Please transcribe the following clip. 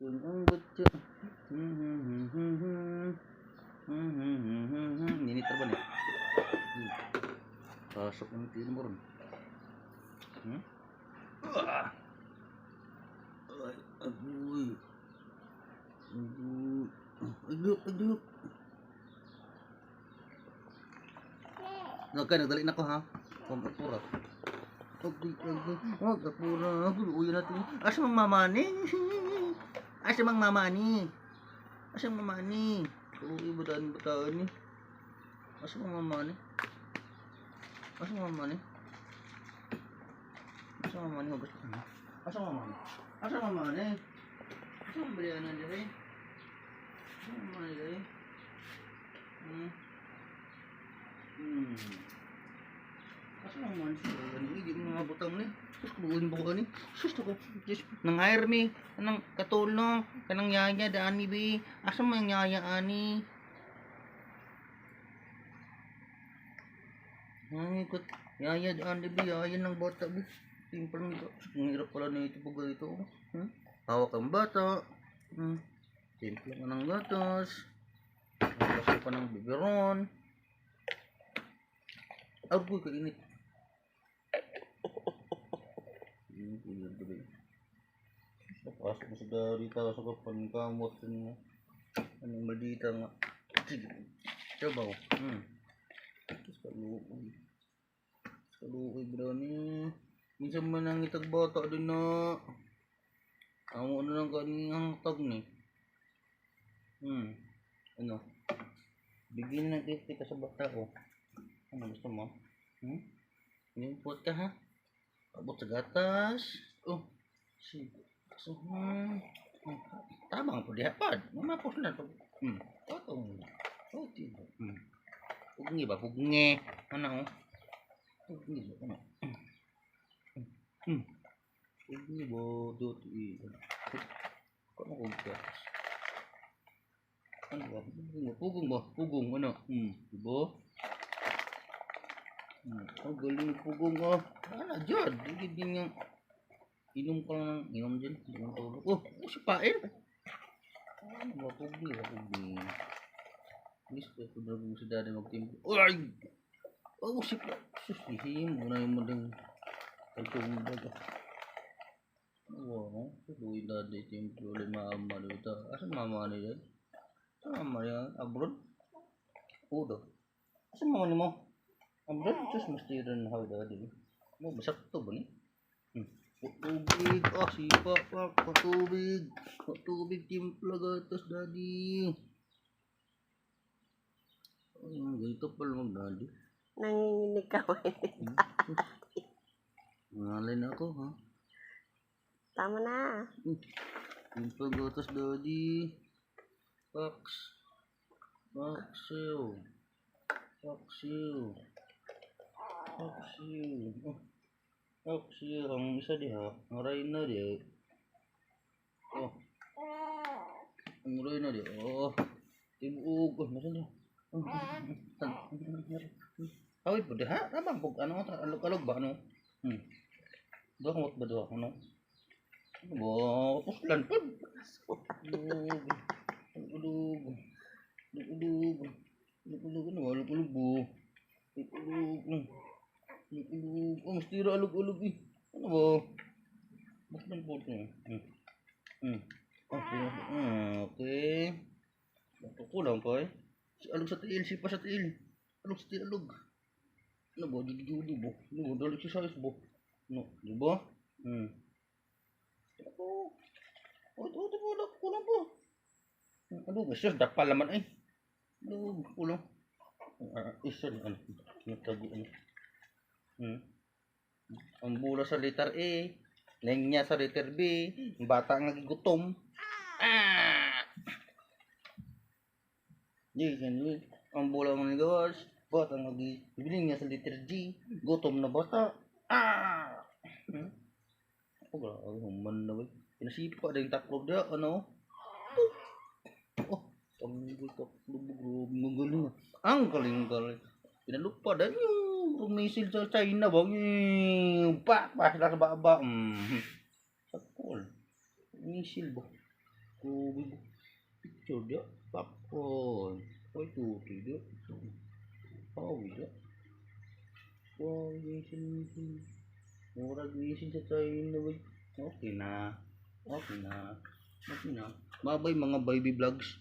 Ang butya. Ninit ra ba ni? Pasok ang tiil mo ron. Hmm? Ah! Ay, agoy. Agoy. Agoy, agoy. Okay, nagdali na ko ha. Huwag apura. Agoy, agoy. Huwag apura. Agoy, uwi natin. Asa mang mama ni? Asa mang mama ni? Asa mang mama ni? Uwi ba daan bataan ni? Asa mang mama ni? Asa mang mama ni? Asa mang mama ni? Hugas. Asa mang mama ni? Asa mang mama ni? Asa mang balianan diri? Asa mang mama ni diri? Hmm. Asa mang mama ni? Ano, hindi mo mga butang ni. Sus, kuluin ba ko ni? Sus, ko. Diyos, nang hire me. Kanang katulong. Kanang yaya, daan ni bi. Asa man yaya ani? Ay, kot. Yaya, daan ni bi. Yaya ng bata bi. Simple nito. Ang hirap pala na ito pag ganito. Oh. Hawak ang bata. Simple ka ng gatas. Pasok ka ng biberon. Agoy, kainit. Pasok mo sa dari ta sa kapan kamot mo. Anong maldita nga. Sige. Coba. Terus kaluoy. Kaluoy bro ni. Minsan man ang itag bata din na. Amo na lang kaning tag ni. Ano? Bigyan na kita sa bata oh. Ano gusto mo? Hmm? Nimpot ka ha? Abot sa gatas. Oh. Sige. So, Tabang po diha pad. Mamapos na to. Totong. Oh, tibo. Pugngi ba? Pugngi. Ano oh? Pugngi ba? Ano? Pugngi ba? Dot i. Ano ko gatas? Ano ba? Pugong ba? Pugong ba? Pugong. Ano? Diba? Oh, galing pugong oh. Ano dyan? Hindi din yung inom ka lang ng inom din. Hindi mo tulog. Oh, oh, si Pael. Ano ba? Pugli ba? Pugli. Miss ko ito na si daddy magtimpo. Ay! Oh, si Pa. Sus, ihim mo na yung madang pagtungdag. Ano ba? No? Tuloy daddy timpo. Ulit maama dito. Asa mama ni dad? Asa mama niya? Abroad? Udo. Asa mama ni mo? Abroad? Sus, mesti rin how daddy. Mo, sakto ba ni? Tubig. Ah, sipa pa. Patubig. Patubig. Timpla gatas, daddy. Ay, ganito pala mag-daddy. Nanginginig ka ba? Ngalay na ako, ha? Tama na. Timpla gatas, daddy. Pax. Paxiw. Paxiw. Paxiw. Oh. Paxiw. Ang isa diha. Ang na diha. Oh. Ang na diha. Oh. Tibuog. Oh, nasan diha? Oh. Awit po diha. Tabang po. Ano? Alog-alog ba? Ano? Duha kamot ba duha? Ano? Ano ba? Puslan po. Ulog. Ulog. Ulog. Ulog. Ano ba? Ulog bo. Ulog. Ulog. Oh, mas tira alog-ulog eh. Ano ba? Puslan po ito. Okay. Okay. Kulang pa eh. Alog sa tiil. Sipa sa tiil. Alog sa tiil. Alog. Ano ba? Judi-judi bo. Ano ba? Dali exercise bo. Ano? Di ba? Ako. Oh, ito, ito, ito, kulang po. Ano, sus, dapal naman eh. Ano, kulang. Ah, isa, ano, natago, ano. Ang bula sa letter A, lenya sa letter B, ang bata nga gigutom. Ah! Di, ganun. Ang bola mo ni gawas, bata nga gibilin niya sa letter G, gutom na bata. Ah! Oh, grabe, human na ba? Pinasipa din taklob dia, ano? Oh, tanggol taklob, grabe, ang galing. Ang galing-galing. Pinalupa din yung missile sa China ba? Yung pa, pa, sa baba. Sakol. Missile ba? Kubi. Picture dia. Popcorn. Oy, tuti dia. Pawi dia. Wow, isin, isin. Murag isin sa China, boy. Okay na. Okay na. Okay na. Bye-bye, mga baby vlogs.